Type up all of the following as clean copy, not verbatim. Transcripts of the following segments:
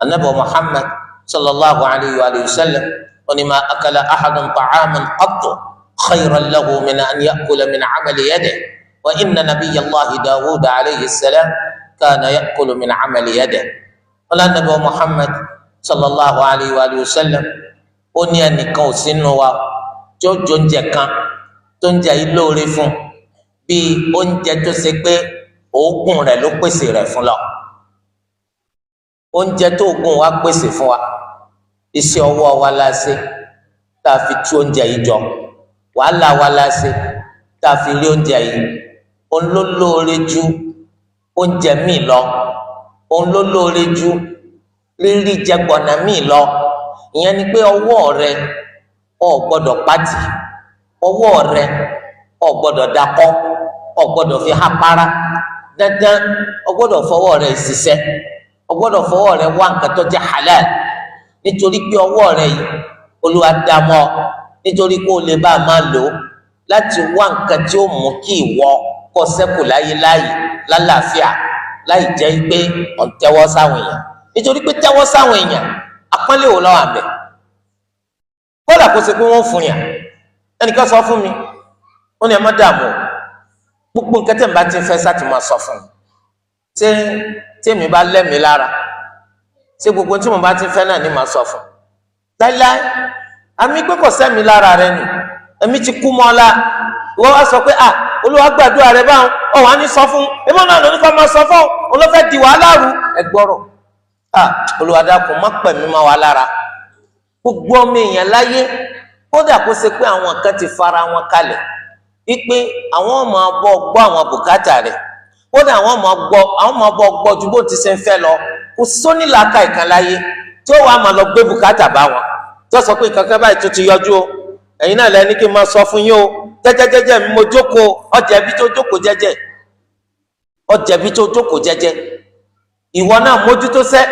Anabi Muhammad sallallahu alayhi wa sallam ó ní ma akala ahadun ta'aman qattu khayran lahu min an ya'kula min amali yadihi wa inna nabiyya Allahi Dawud alayhi salam kana ya'kulu min amali yadihi. Wọ́n anabi Muhammad sallallahu alayhi wa sallam ó ní ẹnìkan ò sínú wa tí ó jẹ oúnjẹ kan tó ń jẹ yìí lóore fún bíi oúnjẹ tó ṣe pé òógùn rẹ̀ ló pèsè rẹ̀ fún lọ. Oúnjẹ tó òógùn wa pèsè fún wa, iṣẹ́ ọwọ́ wa la ṣe tá a fi tú oúnjẹ yìí jọ, wàhálà wa la ṣe tá a fi rí oúnjẹ yìí. Òun ló lóore ju oúnjẹ míì lọ, òun ló lóore ju rírí jẹ gbọ̀nà míì lọ. Ìyẹn ni pé ọwọ́ rẹ ò gbọ́dọ̀ pàtì, ọwọ́ rẹ ò gbọ́dọ̀ dakọ́, ò gbọ́dọ̀ fi há para. Dandan, o gbọ́dọ̀ fọwọ́ rẹ ṣiṣẹ́, o gbọ́dọ̀ fọwọ́ rẹ wá nǹkan tó jẹ́ halal, nítorí pé ọwọ́ rẹ yìí, Olúwa dá mọ́, nítorí pé o lè bá a máa lò ó láti wá nǹkan tí ó mú kí ìwọ kó ṣẹ́kù láyé láàyè lálàáfíà, láì jẹ́ pé ọ̀ ń tẹ́wọ́ sáwọn èèyàn. Nítorí pé tẹ́wọ́ sáwọn èèyàn, àpọ́nlé wò lọ́wọ́ àbẹ̀? Kódà kó ṣe pé wọ́n fún yàn. Ẹnìkan sọ fún mi, ó ní ẹ má dààmú o, gbogbo nǹkan tẹ̀ ń bá ti ń fẹ́ sá ti máa sọ fún mi. Ṣé tèmi bá lẹ́mìí lára, ṣé gbogbo tí mo bá ti ń fẹ́ náà ni màá sọ fún láíláí? Àmì pé kò sẹ́mi lára rẹ nì, ẹ̀mí ti kú mọ́ ọ́lá. Ìwọ wá sọ pé, ah, Olúwa gbàdúrà rẹ báwọn, ọ wà ní sọ fún ẹmọ náà lóní kọ́ máa sọ fún olófẹ́ di wàhálà rú. Ẹ gbọ́rọ̀, ah, Olúwa dákun, má pẹ̀mí má wà lára. Gbogbo ọmọ èèyàn láyé, kódà kó ṣe pé àwọn kan ti fara wọn kalẹ̀ wípé àwọn máa bọ́ gbọ́ àwọn bùkátà rẹ̀, kódà àwọn máa gbọ́, àwọn máa bọ́ gbọ́ ju bó ti ṣe ń fẹ́ lọ, kò sóní làákà ìkan láyé tí ó wàá máa lọ gbé bùkátà bá wọn, tí ó sọ pé kankan báyìí tó ti yọjú o, ẹ̀yin náà lẹ́ni kí n máa sọ fún yín o, jẹ́jẹ́jẹ́jẹ́ mi mo jókòó. Ọjà ibi tó jókòó jẹ́jẹ́, ọjà ibi tó jókòó jẹ́jẹ́. Ìwọ náà mójútó sẹ́,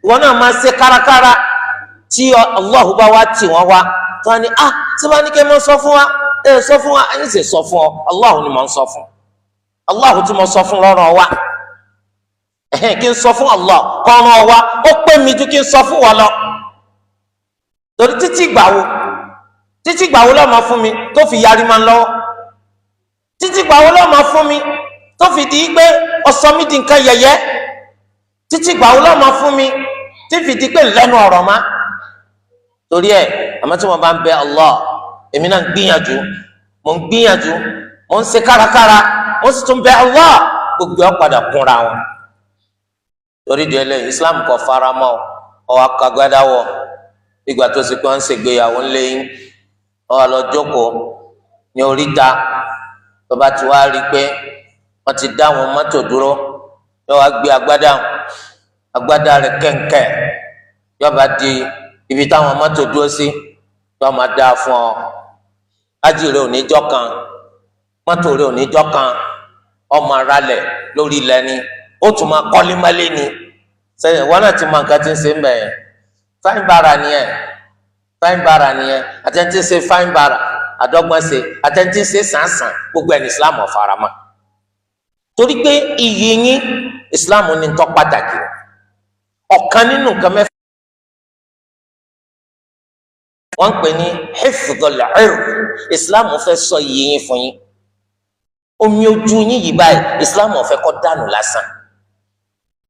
ìwọ náà máa ṣe kárakára. Tí Allahu bá wá tì wọ́n wá, tí wọ́n ní, ah, tí wọ́n ní kí n máa sọ fún wa, ẹ sọ fún wa, ẹ̀yin sì sọ fún ọ. Allahu ni mò ń sọ fún, Allahu tí mo sọ fún lọ́rọ̀ wa. Ẹ̀hẹ́n, kí n sọ fún Allah kọ́ran wa, ó pé mi ju kí n sọ fún wọn lọ. Torí títí ìgbà wo, títí ìgbà wo ló máa fún mi tó fi yarí máa ń lọ́wọ́? Títí ìgbà wo ló máa fún mi tó fi di pé ọsọ mi di nǹkan yẹ̀yẹ́? Títí ìgbà wo ló máa fún mi tí fi di pé lẹ́nu ọ̀rọ̀ má? Torí ẹ̀, àmọ́ tí mo bá ń bẹ Allah, èmi náà ń gbìyànjú, mo ń gbìyànjú, mo ń ṣe kárakára, mo sì tún bẹ Allah, gbogbo ẹ̀ padà kúnra wọn. Torí di ẹlẹ́yìn, Islam kò fara mọ́ ọ akagbádá wọ ìgbà tó ṣe pé wọ́n ń ṣègbéyàwó ńlẹ́yìn, ọ wà lọ jókòó ní oríta. Tó bá ti wá rí i pé wọ́n ti dá àwọn mọ́tò dúró, yóò wá gbé agbádá, agbádá rẹ̀ kẹ̀ǹkẹ̀, yóò bá di ibi táwọn mọ́tò dúró sí, yóò máa dáa fún ọ. Ájì rẹ̀ ò ní jọ́ kan, mọ́tò rẹ̀ ò ní jọ́ kan, ọmọ aralẹ̀ lórí ilẹ̀ ni, ó tún máa kọ́lé mọ́lé ni. Sẹ́yìn wọn náà ti mọ nǹkan tí ń ṣe ń bẹ̀ yẹn. Fine bara nìyẹn, fine bara nìyẹn. Àtẹ̀ntì ṣe fine bara, àdọ́gbọ́n ṣe, àtẹ̀ntì ṣe sàǹsàn, gbogbo ẹ̀ ní Islam ò faramọ́. Torí pé iyì yín, Islam ní tó pàtàkì. Ọ̀kan nínú nǹkan mẹ́fà wọ́n ń pè ní hifdhul ird. Islam fẹ́ sọ iyì yín fún yín. Omi ojú yín yìí báyìí, Islam ò fẹ́ kó dànù lásán.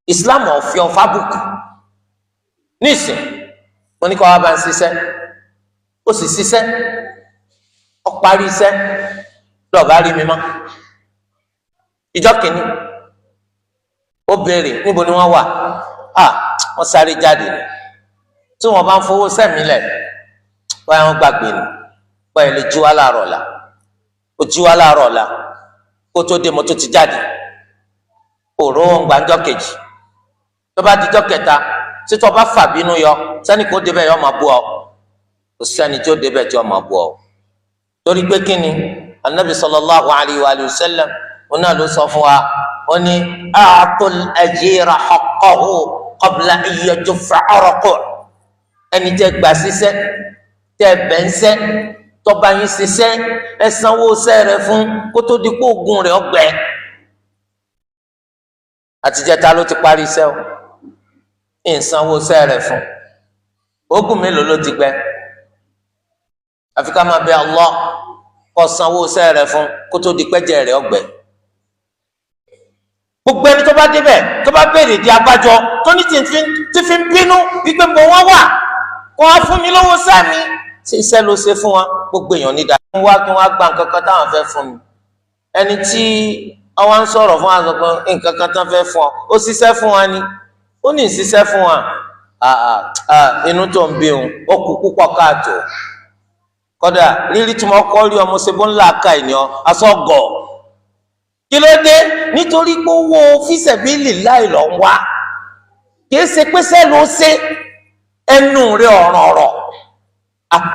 Islam ò fi ọ fábùkù. Nísìn, mo ní kó wá bá ń ṣiṣẹ́, ó sì ṣiṣẹ́, ó parí iṣẹ́, lọ́ọ̀bá rí mi mọ́. Ìjọ kìíní, ó béèrè níbo ni wọ́n wà. À, wọ́n sáré jáde ni. Tí wọ́n bá ń fowó sẹ́mi lẹ̀, báyà wọ́n gbàgbé ni, báyà lè jí wá láàárọ̀ ọ̀la. Ó jí wá láàárọ̀ ọ̀la, kó tó dé, mo tó ti jáde. Òró wọn gbàǹjọ́ kejì. Tó bá dijọ́ kẹta, títọ́ bá fà bínú yọ, sẹ́ni kó débẹ̀ yọ máa bú ọ. Kò sẹ́ni tí ó débẹ̀ tí ó máa bú ọ. Torí pé kí ni Anabi sallallahu alayhi wa sallam, ó náà ló sọ fún wa, ó ní a'tul ajira haqqahu qabla an yajuffa araqu. Ẹni tẹ́ gbà síṣẹ́, tẹ́ bẹ̀ ń sẹ́, tọ́ba yín ṣiṣẹ́, ẹ sanwó sẹ́ rẹ fún kó tó di kó oògùn rẹ̀ ọgbẹ́. Àtijẹ́ta ló ti parí iṣẹ́ o. Ìsanwó sẹ́rẹ̀ fún oògùn mélòó ló ti gbẹ? Àfi ká máa bẹ Allah kó sanwó sẹ́rẹ̀ fún kó tó di pẹ́jẹ rẹ̀ ọgbẹ́. Gbogbo ẹni tó bá débẹ̀, tó bá béèrè di abájọ tó ní tí fi ń bínú wípé mo wọ́n wà kó wá fún mi lówó sẹ́mi tí iṣẹ́ ló ṣe fún wa. Gbogbo èèyàn ní dáa wá kí wọ́n á gba nǹkan kan táwọn fẹ́ fún mi. Ẹni tí wọ́n ń sọ̀rọ̀ fún wa sọ pé nǹkan kan tán fẹ́ fún ọ, ó ṣiṣẹ́ fún wa ni, ó ní ìṣiṣẹ́ fún wa. Inú tó ń bí òun ó kú púpọ̀ káàtó. Kódà rírí tí mo kọ́ rí ọmọ ṣe bó ńlá ka ènìyàn aṣọ gọ̀. Kí ló dé? Nítorí pé owó fíṣẹ̀bílì láì lọ ń wá, kìí ṣe pé ló ṣe ẹnu rẹ̀ ọ̀ràn ọ̀rọ̀.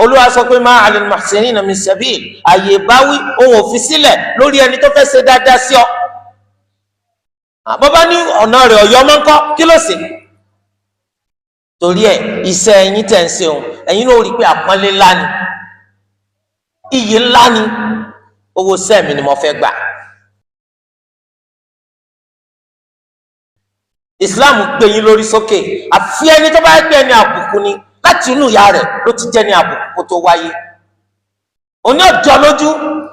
Olúwa sọ pé ma 'ala al-muhsinina min sabil. Àyè ìbáwí òun ò fi sílẹ̀ lórí ẹni tó fẹ́ ṣe dáadáa sí ọ. Bọ́bá ní ọ̀nà rẹ̀ ọ̀yọ́ máa ń kọ́ kí ló sì torí ẹ̀ iṣẹ́ ẹ̀yin tẹ̀ ń ṣeun, ẹ̀yin ló rí i pé àpọ́nlé ńlá ni, iyì ńlá ni. Owó sẹ́ẹ̀mì ni mo fẹ́ gbà. Islam gbé yín lórí sókè. Àfi ẹni tó bá gbé ẹni àbùkù ni, láti inú ìyá rẹ̀ ló ti jẹ́ ní àbùkù kó tó wáyé. Òní ọjọ́ lójú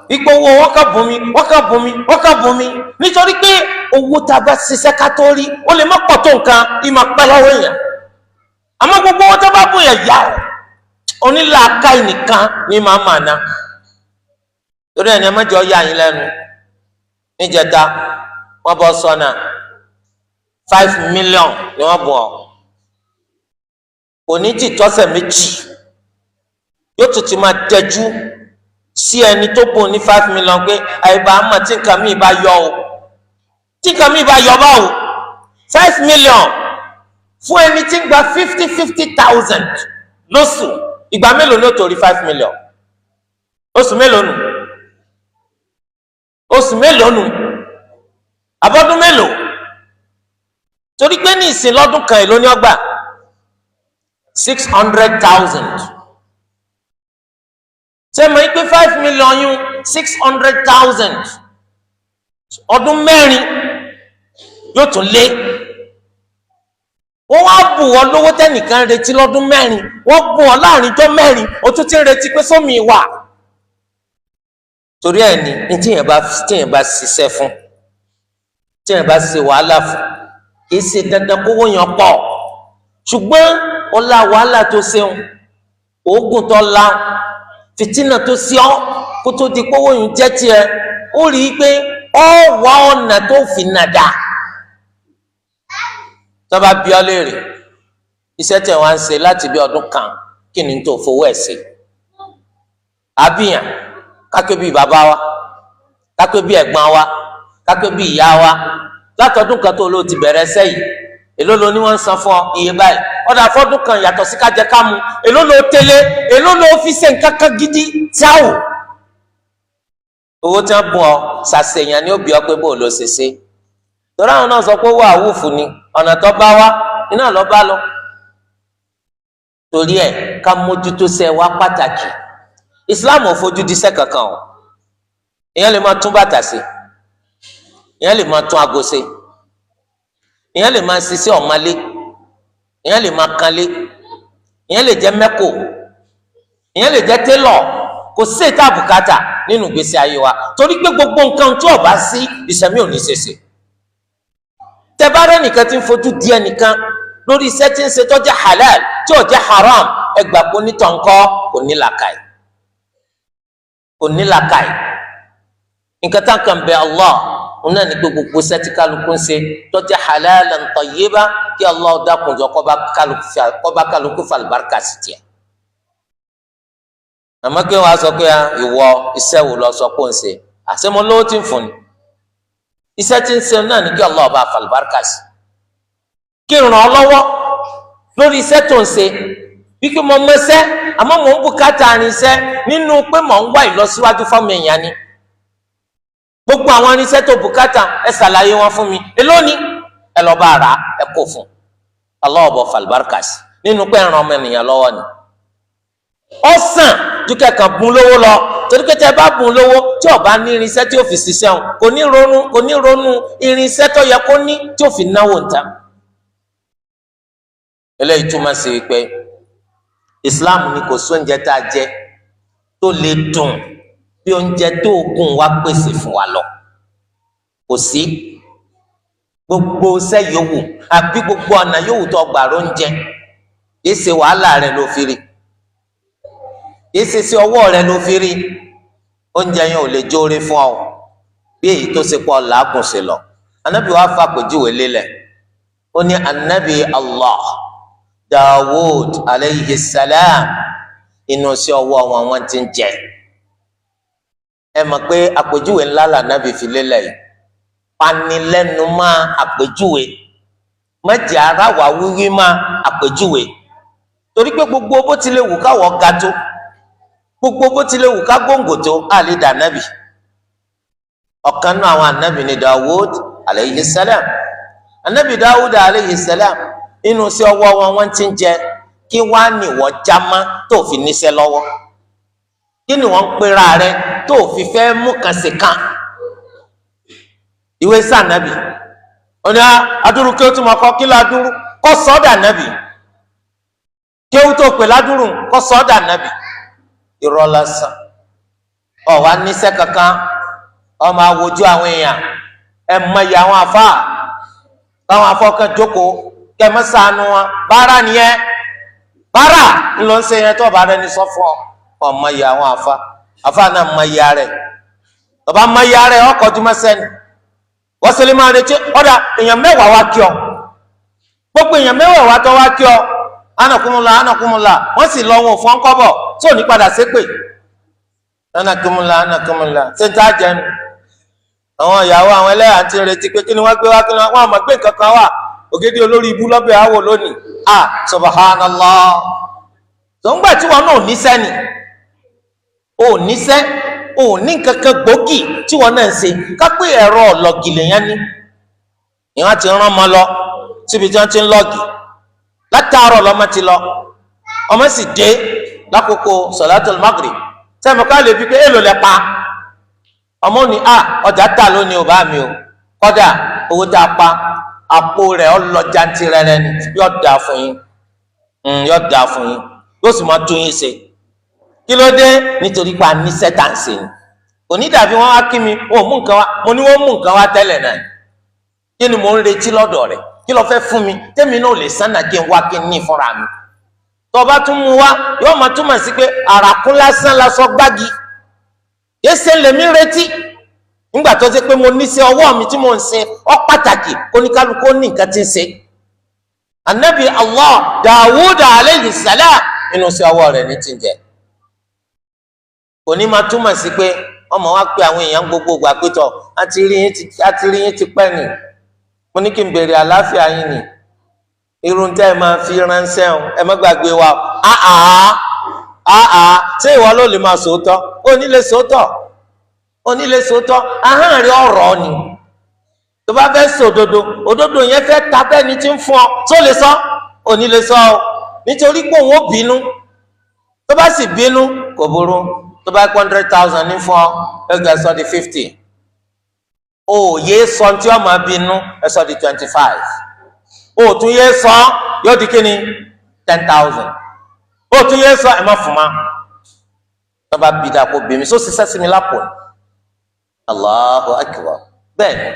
ipò owó wọn kàn bùn mí, wọ́n kàn bùn mí, wọ́n kàn bùn mí, nítorí pé owó tá a bá ṣiṣẹ́ ká tó rí, ó lè má pọ̀ tó nǹkan, ìmọ̀ pẹ́ lọ́wọ́ èèyàn. Àmọ́ gbogbo owó tó bá bùn yẹn yá o, onílàákàyè nìkan ní máa mà ná. Torí ẹni ẹ má jẹ́ ó yà yín lẹ́nu. Níjẹta wọ́n bọ́ sọ́nà, 5 million ni wọ́n bọ̀ ọ́. Kò ní tí tọ́sẹ̀ méjì, yóò tún ti máa tẹ́jú sí ẹni tó bùn ní 5 million pé àyíbá àmọ́ tí nǹkan mi bá yọ o, tí nǹkan mi bá yọ báwo? 5 million fún ẹni tí ń gba 50,000 lóṣù, ìgbà mélòó ni ó torí 5 million? Oṣù mélòó nù? Oṣù mélòó nù? Àbọ̀dún mélòó? Torí pé ní ìsìn lọ́dún kan, èló ní ọgbà? 600,000. Ṣé mo ń pé 5 million yún 600,000, ọdún mẹ́rin yóò tún lé. Wọ́n wá bù ọ́ lówó tẹ́nìkan retí lọ́dún mẹ́rin, wọ́n bù ọ́ láàrin ọjọ́ mẹ́rin, o tún ti ń retí pé sómi wà. Torí ẹ̀ ní tíyẹn bá ṣiṣẹ́ fún, tíyẹn bá ṣe wàhálà fún, kì í ṣe dandan kówó yẹn pọ̀, ṣùgbọ́n ọlá wàhálà tó ṣeun, oògùn tó la, fìtínà tó ṣe ọ́ kó tó di kówó yẹn jẹ́ tiẹ̀, ó rí i pé ọ wá ọ̀nà tó fi nàdà. Tó bá bi ọ́ léèrè iṣẹ́ tẹ̀ wá ń ṣe láti bí ọdún kan, kí ni tó fowó ẹ̀ ṣe? Àbíyàn kápẹ́ bíi bàbá wa, kápẹ́ bíi ẹ̀gbọ́n wa, kápẹ́ bíi ìyá wa, látọdún kan tó ló ti bẹ̀rẹ̀ sẹ́yìn, èló ló ní wọ́n ń san fún ọ? Iye báyìí. Ọ̀dà fọ́dún kan, yàtọ̀ sí kájẹ kámu, èló ló tẹ́lẹ̀? Èló ló fi ṣe nǹkan kan gidi tíáwò? Owó tí wọ́n bùn ọ ṣàṣeyàn ni ó bí ọ pé bó ló ṣe ṣe. Torí àwọn náà sọ pé owó àwùfù ni, ọ̀nà tó bá wá iná lọ bá lọ. Torí ẹ̀, ká mójútó ṣe wá pàtàkì. Islam ò fojú di iṣẹ́ kankan o. Èèyàn lè máa tún bàtà ṣe, èèyàn lè máa tún aago ṣe, èèyàn lè máa ṣiṣẹ́ ọ̀málé, èèyàn lè máa kanlé, èèyàn lè jẹ́ mẹ́kò, èèyàn lè jẹ́ télọ̀. Kò sí ètò àbùkátà nínú ìgbésí ayé wa, torí pé gbogbo nǹkan tí ó bá sí, ìṣẹ̀mí ò ní ṣeṣe. Tẹ́bárẹ́ nìkan tí ń fojú di ẹnìkan lórí iṣẹ́ tí ń ṣe tó jẹ́ halal, tí ò jẹ́ haram, ẹgbà kó nítọ̀nkọ́ kò ní làkàì, kò ní làkàì. Nǹkan tá kàn bẹ Allah òun náà ní pé gbogbo iṣẹ́ tí kálukú ń ṣe tó jẹ́ halalan tayyiba, kí Allah dákunjọ kó bá kálukú fàlùbáríkà sí tiẹ̀. Àmọ́ kí wọ́n á sọ pé ìwọ, iṣẹ́ wo lọ sọ pé ó ń ṣe? Àṣẹ mo lówó tí ń fún ni? Iṣẹ́ tí ń ṣe náà ní kí Allah bá fàlùbáríkà sí, kí n ràn ọ́ lọ́wọ́ lórí iṣẹ́ tó ń ṣe. Bí kí mo mọṣẹ́, àmọ́ mò ń bùkátà irinṣẹ́ nínú pé mò ń wá ìlọsíwájú fọ́mọ èèyàn ni. Gbogbo àwọn irinṣẹ́ tó bùkátà, ẹ ṣàlàyé wọn fún mi, èló ni? Ẹ lọ bá rà, ẹ kó fún. Allah bá fàlùbáríkà sí nínú pé ẹ ràn ọmọ ènìyàn lọ́wọ́ ni. Ó sàn ju kẹkàn bùn lówó lọ, torí pé tẹ bá bùn lówó, tí ó bá ní irinṣẹ́ tí ó fi ṣiṣẹ́ òun, kò ní ronú irinṣẹ́ tó yẹ kó ní tí ó fi náwó níta. Eléyìí túmọ̀ sí pé Islam ni kò sóúnjẹ tá a jẹ tó lè dùn bí oúnjẹ tó gùn wá pèsè fún wa lọ. Kò sí. Gbogbo iṣẹ́ yòówù àbí gbogbo ọ̀nà yòówù tó gbà róúnjẹ, kìí ṣe wàhálà rẹ ló fi rí, kìí ṣe sí ọwọ́ rẹ ló fi rí. Oúnjẹ yẹn ò lè jóore fún ọ bí èyí tó ṣe pọ̀ làágùn sí lọ. Anabi wa fa àpèjúwe lélẹ̀. Ó ní anabi Allah Dawud aleyhi salam, inú sí ọwọ́ wọn wọ́n ti ń jẹ. Ẹ mọ̀ pé àpèjúwe ńlá lànàbì fi lélẹ̀ yìí. Panilẹ́nu má àpèjúwe, mẹ́jẹ̀ ara wà wíwí má àpèjúwe, torí pé gbogbo bó tilẹ̀ wù káwọ̀ ga tó, gbogbo bó tilẹ̀ wù ká góńgò tó, àlè dànàbì. Ọ̀kan náà àwọn ànábì ni Dawud aleyhi salam. Ànábì Dawud aleyhi salam, inú sí ọwọ́ wọn wọ́n ti ń jẹ. Kí wá ní wọ́n já má tó fi níṣẹ́ lọ́wọ́? Kí ni wọ́n ń pera rẹ tó fi fẹ́ mú kan sí kan? Ìwé sànàbì oní adúrú kí ó tún mọ kọ kí ládúrú kọ sọ́dà nàbì, kí ó tó pè ládúrú kọ sọ́dà nàbì. Irọ́ lásán. Ọ wá níṣẹ́ kankan, ọ máa wojú àwọn èèyàn. Ẹ mọ iye àwọn àfáà káwọn afọkàn jókòó kẹmọ sànù wọn. Bára nìyẹn, bára ńlọ ń ṣe yẹn tó bá rẹni sọ fún ọ. Ọmọ iye àwọn àfa, àfa náà mọ iye rẹ. Tọba mọ iye rẹ, ọkọ jùmọ sẹni wọ́n sì lè máa retí ọ̀dà èèyàn 10 wá kí ọ. Gbogbo èèyàn 10 wá tó wá kí ọ, anakumula anakumula, wọ́n sì lọ wọn ò fọ́n kọ́bọ̀ tó ní padà ṣépè. Anakumula anakumula, ṣé n ta jẹnu? Àwọn ìyàwó àwọn ẹlẹ́yà ti ń retí pé kí ni wọ́n gbé wá, kí ni wọ́n àmọ́ gbé nǹkan kan wá. Ògidì olórí ibú lọ́bẹ̀ àwò lónìí. Ah, subhanallah. Tó ń gbà tí wọn náà ò níṣẹ́ ni, ò níṣẹ́, ò ní nǹkan kan gbòógì tí wọn náà ń ṣe. Kápẹ́ ẹ̀rọ ọ̀lọ́gì lèèyàn ní, ìwọ́n ti rán ọmọ lọ síbi tí wọ́n ti ń lọ́gì látàárọ̀. Lọ́mọ ti lọ, ọmọ sì dé lákòókò sọ̀látùl magrib. Sẹ́mi ká lè fi pé èlò lẹ pa ọmọ ní a ọjà tà lónìí ò bá mi o, kọ́dà owó tá a pa àpò rẹ̀ ọlọ́jà ti rẹ̀ ni. Yóò dáa fún yín, yóò dáa fún yín, yóò sì máa tún yín ṣe. Kí ló dé? Nítorí pé a ní sẹ́tàǹsì ni. Kò ní dàbí wọn wá kí mi, wọn ò mú nǹkan wá. Mo ní wọn mú nǹkan wá tẹ́lẹ̀ náà. Kí ni mò ń retí lọ́dọ̀ rẹ̀? Kí ló fẹ́ fún mi tẹ́mi náà lè sánà kí n wá kí n ní fúnra mi? Tó bá tún mú wá, yóò máa túmọ̀ sí pé àràkún lásán lásọ gbági yéṣe lèmi retí. Nígbà tó ṣe pé mo ní sí ọwọ́ mi tí mo ń ṣe ọ pàtàkì, kóníkálukú ní nǹkan tí ń ṣe. Anabi Allah Dawud aleyhi salam, nínú sí ọwọ́ rẹ̀ ní ti ń jẹ. Kò ní máa túmọ̀ sí pé ọmọ wa pé àwọn èèyàn gbogbo ìgbà pétọ̀ àti rí yín ti pẹ́ nì. Mo ní kí n béèrè àlàáfíà yín ni. Irun tẹ́ ẹ máa fi ránṣẹ́ o, ẹ má gbàgbé wa o. Àá àá, ṣé ìwọ ló lè máa sòótọ́? Ó ní lè sòótọ́, ó ní lè sòótọ́. Ahọ́n rẹ̀ ọ̀rọ̀ ni. Tó bá fẹ́ sòdodo, òdodo yẹn fẹ́ ta bẹ́ẹ̀ ni tí ń fún ọ tó lè sọ, ò ní lè sọ ọ, nítorí pé òun ó bínú. Tó bá sì bínú, kò burú. Tó bá 100,000 ní fún ọ, ẹgbẹ́ sọ di 50. O yé sọ tí ọmọ bínú, ẹ sọ di 25. O tún yé sọ, yóò di kíni? 10,000. O tún yé sọ, ẹ má fún ma. Tó bá bí dàpọ̀ bí mi sọ sísẹ́ sí mi lápò ni. Allahu akbar. Bẹ́ẹ̀ ni,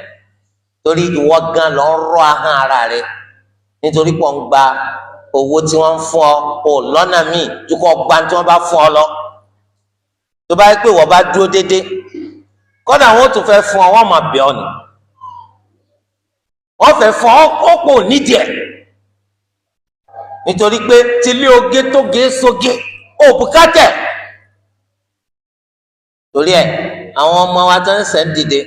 torí ìwọ gan lọ ń rọ ahọ́n ara rẹ, nítorí pọ̀ ń gba owó tí wọ́n ń fún ọ. Ò lọ́nà míì tó kọ́ gba tí wọ́n bá fún ọ lọ. Tó bá yẹ pé ìwọ bá dúró déédéé, kọ́dà wọn ò tún fẹ́ fún ọ, wọ́n máa bẹ̀ ọ́ ni. Wọ́n fẹ́ fún ọ, ó pò nídìí ẹ̀, nítorí pé tílé oge tó gé sóge ó bùkátẹ̀. Torí ẹ̀, àwọn ọmọ wa tó ń sẹ́ ń dìde,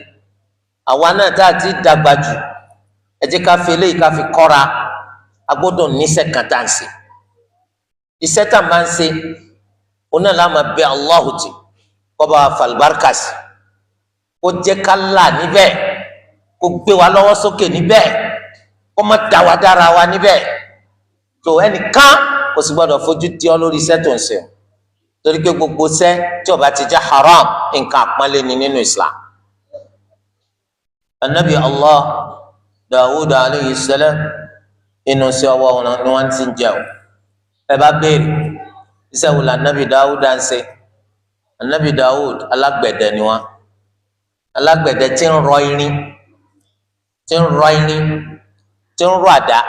àwa náà tá a ti dàgbà jù, ẹ jẹ́ ká fi eléyìí ká fi kọ́ra. A gbọ́dọ̀ níṣẹ́ kan tá à ń ṣe. Iṣẹ́ tá a máa ń ṣe, òun náà la máa bẹ Allahu tì kó bá wa fàlùbáríkà sí, kó jẹ́ ká là níbẹ̀, kó gbé wa lọ́wọ́ sókè níbẹ̀, kó má dá wa dára wa níbẹ̀. Tó ẹnìkan kò sì gbọ́dọ̀ fojú di ọ lórí iṣẹ́ tó ń ṣe, torí pé gbogbo iṣẹ́ tí ó bá ti jẹ́ haram, nǹkan àpọ́nlé ni nínú Islam. Anabi Allah Dawud alayhi salam. Inú sí ọwọ́ wọn ni wọ́n ti ń jẹun. Ẹ bá béèrè, iṣẹ́ wo la Anabi Dawud ń ṣe? Anabi Dawud, alágbẹ̀dẹ ni wọ́n. Alágbẹ̀dẹ tí ń rọ irin, tí ń rọ irin, tí ń rọ àdá,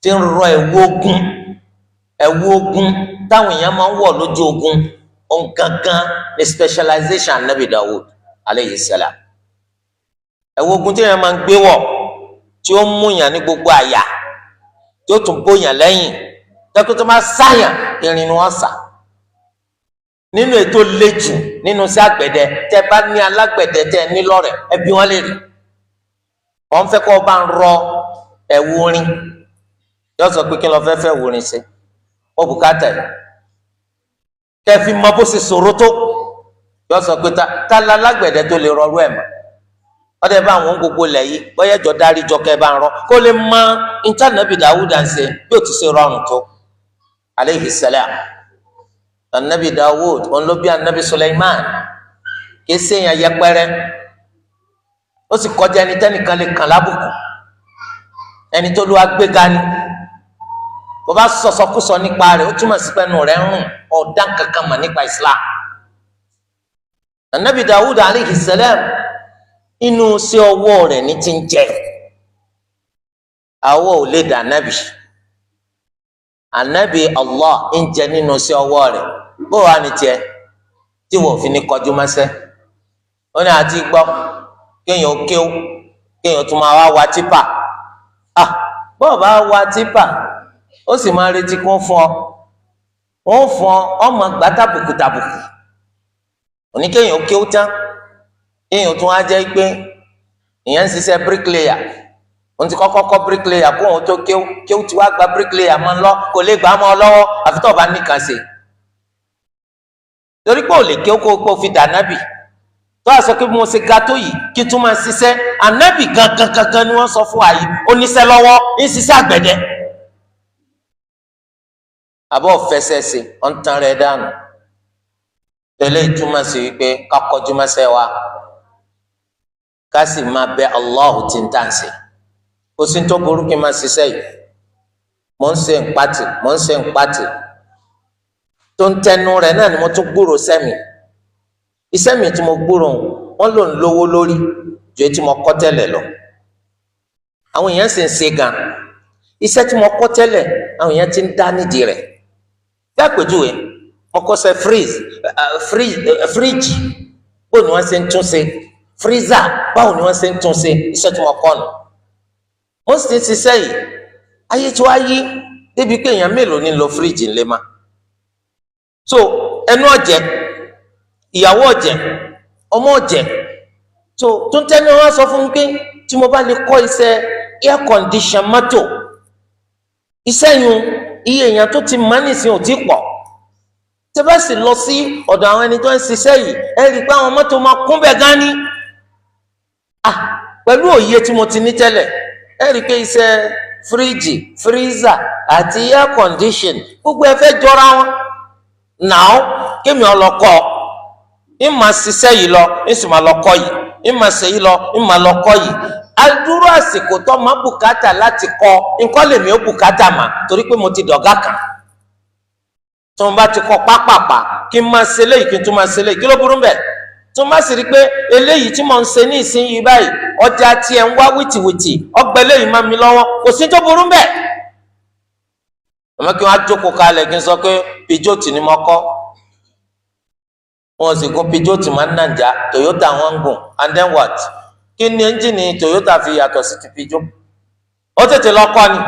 tí ń rọ ẹ̀wù ogun, ẹ̀wù ogun táwọn èèyàn máa ń wọ̀ lójú ogun. Òun gangan ní specialization Anabi Dawud aleyhi salam. Ẹ̀wù ogun tí èèyàn máa ń gbé wọ̀, tí ó mú yàn ní gbogbo àyà, tí ó tún bóyàn lẹ́yìn, tẹ́kọ̀ tó máa sáyàn, irin ni wọ́n sà. Nínú ètò lẹ́jù nínú sí àgbẹ̀dẹ, tẹ́ bá ní alágbẹ̀dẹ tẹ́ ní lọ́rẹ̀, ẹbí wọn lè rí. Wọ́n fẹ́ kọ́ ọ bá ń rọ ẹ̀wù orin, yóò sọ pé kí ló fẹ́ fẹ́ wù orin ṣe, wọ́n bùkátà yìí kẹfì mọ bó ṣe ṣòro tó. Yóò sọ pé ta la alágbẹ̀dẹ tó lè rọrú ẹ̀ mọ́? Ọdẹ bá àwọn gbogbo lẹ̀ yìí, bóyá ẹjọ́ dárí jọ kẹ́ bá ń rọ, kó lè mọ ìtànàbì Dáwúdà ń ṣe bí ó ti ṣe rọrùn tó, aleyhi salam. Anabi Dawud, òun ló bí anabi Suleiman. Kìí ṣèyàn yẹpẹrẹ, ó sì kọjá ẹni tẹnìkan lè kàn lábùkù. Ẹni tó lù agbéga ni. Bó bá sọsọkúsọ nípa rẹ̀, ó túmọ̀ sí pẹ́nu rẹ̀ ń rùn, ọ̀dà kankan mà nípa Islam. Anabi Dawud aleyhi salam, inú sí ọwọ́ rẹ̀ ní ti ń jẹ. Àwọ̀ ò lè dà nábì. Anabi Allah ń jẹ nínú sí ọwọ́ rẹ̀. Bó wàá ní tiẹ̀ tí wọ́n fi ní kọjú mọ́sẹ́? Ó ní àti gbọ́ kéèyàn kéwú, kéèyàn tún máa wá wa tipper. Ah, bọ́ọ̀ bá wa tipper, ó sì máa retí kó fún ọ, wọ́n fún ọ, ọmọ gbà tàbùkù tàbùkù. Òní kéèyàn kéwú tán, kéèyàn tún wá jẹ́ pé ìyẹn ń ṣiṣẹ́ bricklayer. Òun ti kọ́kọ́ kọ́ bricklayer kó òun tó kéwú. Kéwú tí wàá gba bricklayer máa ń lọ, kò lè gbà á mọ́ ọ lọ́wọ́, àfi tó o bá nìkan ṣe, torí pé ò lè kéwú kó fi dà nábì tó a sọ pé mo ṣe ga tó yìí, kí tún máa ṣiṣẹ́. Ànábì gangan gangan ni wọ́n sọ fún wa yìí, ó níṣẹ́ lọ́wọ́, ń ṣiṣẹ́ àgbẹ̀dẹ. Àbọ̀ fẹsẹ̀ ṣe, ọ̀ ń tan rẹ̀ dànù. Tẹ́lẹ̀ ìtumọ̀ sí wípé ká kọjú mọ́sẹ̀ wa, ká sì máa bẹ Allahu tí ń tà ń ṣe. Kó sí tó burú kí n máa ṣiṣẹ́ yìí. Mò ń ṣe ńpatì, mò ń ṣe ńpatì tó ń tẹnu rẹ̀ náà ni mo tún gbúrò sẹ́mi. Iṣẹ́ mi tí mo gbúrò, wọ́n lò ń lówó lórí ju èyí tí mo kọ́ tẹ́lẹ̀ lọ. Àwọn èèyàn sì ń ṣe gan. Iṣẹ́ tí mo kọ́ tẹ́lẹ̀, àwọn èèyàn ti ń dá nídìí rẹ̀. Bí àpèjúwe, mo kọ́ṣẹ́ fridge, báwo ni wọ́n ṣe ń tún ṣe freezer, báwo ni wọ́n ṣe ń tún ṣe. Iṣẹ́ tí mo kọ́ nù, mo sì ti ń ṣiṣẹ́ yìí. Ayé tí wàá yí débi pé èèyàn mélòó ní lo fridge ńlẹ̀ ma? So ẹnu ọ̀jẹ̀, ìyàwó ọ̀jẹ̀, ọmọ ọ̀jẹ̀. So tó ń tẹ́ni, wọn sọ fún mi pé tí mo bá lè kọ́ iṣẹ́ air condition mọ́tò, iṣẹ́ yun, iye èèyàn tó ti mọ̀ nísìnyí ò tí pọ̀. Tẹ́ bá sì lọ sí ọ̀dọ̀ àwọn ẹni tó ń ṣiṣẹ́ yìí, ẹ rí i pé àwọn mọ́tò máa kún bẹ́ẹ̀ gan ni. Ah, pẹ̀lú òye tí mo ti ní tẹ́lẹ̀, ẹ rí i pé iṣẹ́ fridge, freezer àti air condition, gbogbo ẹ fẹ́ jọra wọn náà. Kémi ọlọ́kọ́ ń máa ṣiṣẹ́ yìí lọ, ń sì máa lọ kọ́ yìí, ń máa ṣe yìí lọ, ń máa lọ kọ́ yìí. Adúrú àsìkò tó máa bùkátà láti kọ́ nǹkan lèmi ó bùkátà mà, torí pé mo ti dọ̀gá kan. Tí mo bá ti kọ́ pápápá, kí n máa ṣe léyìí, kí n tún máa ṣe léyìí, kí ló burú bẹ́ẹ̀? Tí mo bá sì rí i pé eléyìí tí mo ń ṣe ní ìsinyìí báyìí, ọjà tiẹ̀ ń wá wìtìwìtì, ọgbẹ́ eléyìí má mi lọ́wọ́, kò sí tó burú bẹ́ẹ̀. Àmọ́ kí wọ́n á jókòó kalẹ̀, kí n sọ pé Peugeot ni mo kọ́, wọn sì gun Peugeot máa ń nàjà, Toyota wọn ń gùn, and then what? Kí ni ẹ́ńjìnì Toyota fi yàtọ̀ sí ti Peugeot? Ó tètè lọ kọ́ ni,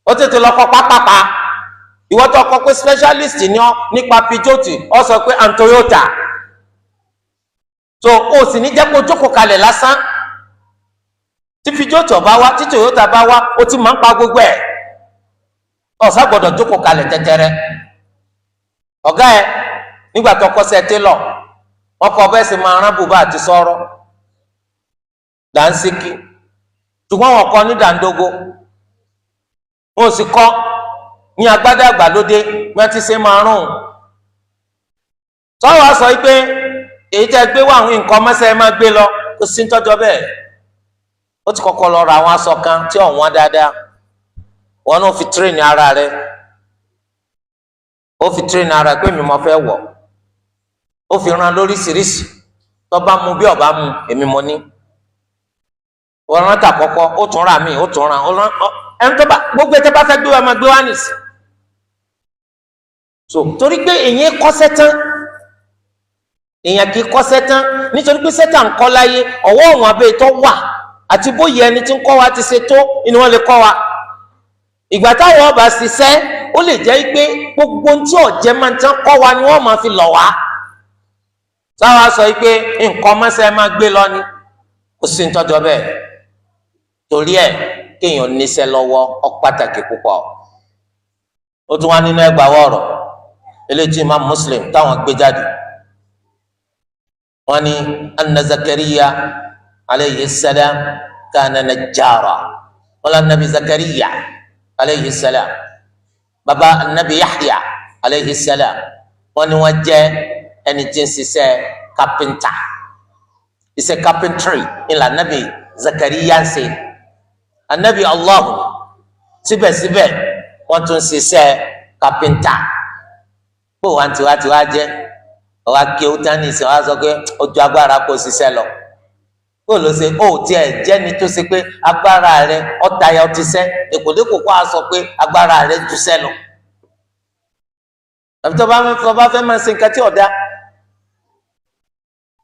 ó tètè lọ kọ́ pápápá. Ìwọ́n tó kọ́ pé specialist ni ọ́ nípa Peugeot, ó sọ pé and Toyota. So o sì ní jẹ́ kó jókòó kalẹ̀ lásán. Tí Peugeot bá wá, tí Toyota bá wá, ó ti máa ń pa gbogbo ẹ̀. Ọ̀sá gbọ́dọ̀ jókòó kalẹ̀ tẹ́tẹ́rẹ́. Ọ̀gá ẹ̀, nígbà tó kọ́ṣẹ́ télọ̀, wọ́n kọ́ bẹ́ẹ̀ sì máa rán bùbá àti sọ́rọ́, dànsíkí, ṣùgbọ́n wọn kọ́ ní dàńdógó, wọn ò sì kọ́ ní agbádá àgbàlódé bí wọ́n ti ṣe máa rún un. Sọ́wọ́ sọ pé èyí tẹ́ gbé wá, àwọn nǹkan mọ́sẹ̀ máa gbé lọ, kó sí tọ́jọ́ bẹ́ẹ̀. Ó ti kọ́kọ́ lọ ra àwọn aṣọ kan tí ọ̀wọ́n dáadáa. Wọn náà fi train ara rẹ, ó fi train ara rẹ pé mi mo fẹ́ wọ̀. Ó fi rán lóríṣiríṣi, tó bá mu bí ọba mu, èmi mo ní. Wọ́n rán tà kọ́kọ́, ó tún rà míì, ó tún rán ó rán ẹni tó bá gbogbo ẹ tó bá fẹ́ gbé wa, máa gbé wa nìsí. So torí pé èyàn kọ́sẹ́ tán, èyàn kì í kọ́sẹ́ tán, nítorí pé sẹ́tà ń kọ́ láyé, ọwọ́ òun abẹ́ tó wà àti bóyá ẹni tí ń kọ́ wa ti ṣe tó ni wọ́n lè kọ́ wa. Ìgbà táwọn ọba ṣiṣẹ́, ó lè jẹ́ pé gbogbo ohun tí ọ̀jẹ̀ máa ń tán kọ́ wa ni wọ́n máa fi lọ̀ wá. Táwa sọ pé nǹkan mọ́sẹ̀ máa gbé lọ ni, kò sí nítọ́jọ́ bẹ́ẹ̀. Torí ẹ̀, kéèyàn níṣẹ́ lọ́wọ́, ó pàtàkì púpọ̀. Ó tún wá nínú ẹgbàá ọ̀rọ̀ eléyìí tí Imam Muslim táwọn gbé jáde. Wọ́n ní anna Zakariya aleyhi salam kana najjara. Wọ́n lọ nabi Zakariya aleyhi salam, baba anabi Yahya aleyhi salam, wọ́n ní wọ́n jẹ́ ẹni tí ń ṣiṣẹ́ kápẹ́ntà. Iṣẹ́ carpentry ńlá anabi Zakariya ń ṣe. Anabi Allah, síbẹ̀síbẹ̀ wọ́n tún ṣiṣẹ́ kápẹ́ntà. Kó wa tiwa tiwa jẹ́ ọwọ́ akéwù tán ní ìsìn, wa sọ pé ojú agbára kò ṣiṣẹ́ lọ. Kó ló ṣe ó tiẹ̀ jẹ́ni tó ṣe pé agbára rẹ ọ̀tayà ọtí sẹ́ èkódékò kó a sọ pé agbára rẹ ju sẹ́ lọ. Àbí tó bá fẹ́ máa ṣe nǹkan tí ọ̀dá.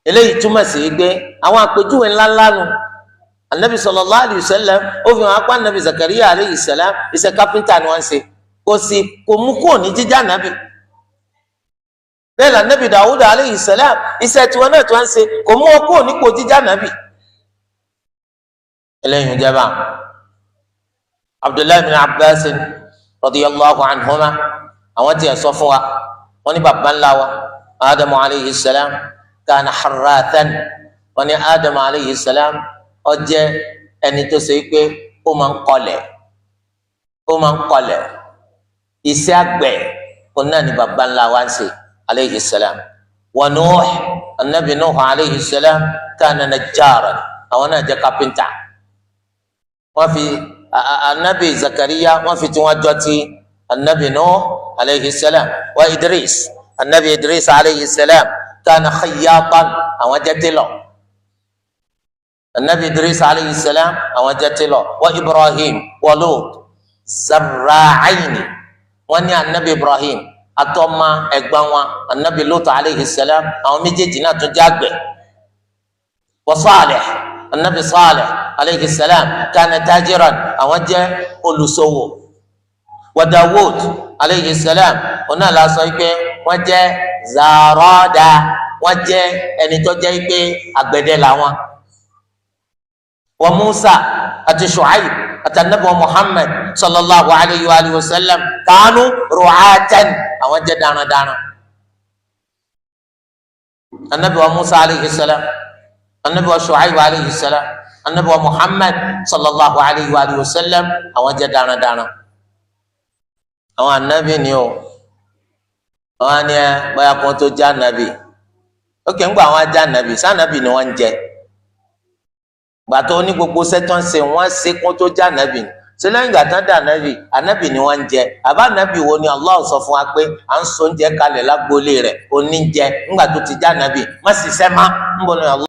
Eléyìí túmọ̀ sí pé àwọn àpèjúwe ńláńlá nu. Anabi sallallahu alayhi wa sallam, ó fi hàn apá anabi Zakariya alayhi salam, iṣẹ́ kápẹ́ńtà ni wọ́n ń ṣe, kò sí kò mú kúrò ní jíjá nàbì. Bẹ́ẹ̀ la anabi Dawud alayhi salam, iṣẹ́ tiwọn náà tí wọ́n ń ṣe, kò mú wọn kúrò nípò jíjá nàbì. Eléyìí ń jẹba. Abdullahi bin Abbas radiyallahu anhuma, àwọn tí a sọ fún wa, wọ́n ní baba ńlá wa Adamu alayhi salam kana harrathan. Wọ́n ní Adamu alayhi salam, ó jẹ́ ẹni tó ṣe pé ó máa ń kọlẹ̀, ó máa ń kọlẹ̀. Iṣẹ́ àgbẹ̀ kò náà ní baba ńlá wa ń ṣe alayhi salam. Wa Nuh, anabi Nuh alayhi salam, kana najjaran, àwọn náà jẹ́ kápẹ́ntà. Wọ́n fi anabi Zakariya, wọ́n fi tí wọ́n jọ ti anabi Nuh alayhi salam. Wa Idris, anabi Idris alayhi salam, kana khayyatan, àwọn jẹ́ télọ̀. Anabi Idris alayhi salam, àwọn jẹ́ télọ̀. Wa Ibrahim wa Lut zarra'ayni, wọ́n ní anabi Ibrahim atọ́mọ ẹ̀gbọ́n wọn anabi Lut alayhi salam, àwọn méjèèjì náà tún jẹ́ àgbẹ̀. Wa Salih, anabi Salih alayhi salam, kana tajiran, àwọn jẹ́ olùṣòwò. Wa Dawud alayhi salam, ọ̀nà la sọ pé wọ́n jẹ́ zarada, wọ́n jẹ́ ẹni tó jẹ́ pé àgbẹ̀dẹ làwọn. Wa Musa àti Shu'aib àti anabi wa Muhammad sallallahu alayhi wa alihi wa sallam kanu ru'atan, àwọn jẹ́ darandaran. Anabi wa Musa alayhi salam, anabi wa Shu'aib alayhi salam, anabi wa Muhammad sallallahu alayhi wa alihi wa sallam, àwọn jẹ́ darandaran. Àwọn anabi ni o. Àwọn ni ẹ bóyá kó tó jẹ́ anabi. Ókè, ń gbọ́ àwọn ajá anabi sànàbì ni wọ́n ń jẹ. Gbàtọ́ ní gbogbo sẹ́tọ́n ṣe, wọ́n ṣe kó tó jẹ́ anabi. Ṣe lẹ́yìn ìgbà tán dé anabi, anabi ni wọ́n ń jẹ? Àbá anabi wo ni Allah sọ fún wa pé à ń so oúnjẹ kalẹ̀ lágbólé rẹ̀ oníjẹ ńgbà tó ti jẹ́ anabi, má sì sẹ́ má ń bọ̀ ní Allah.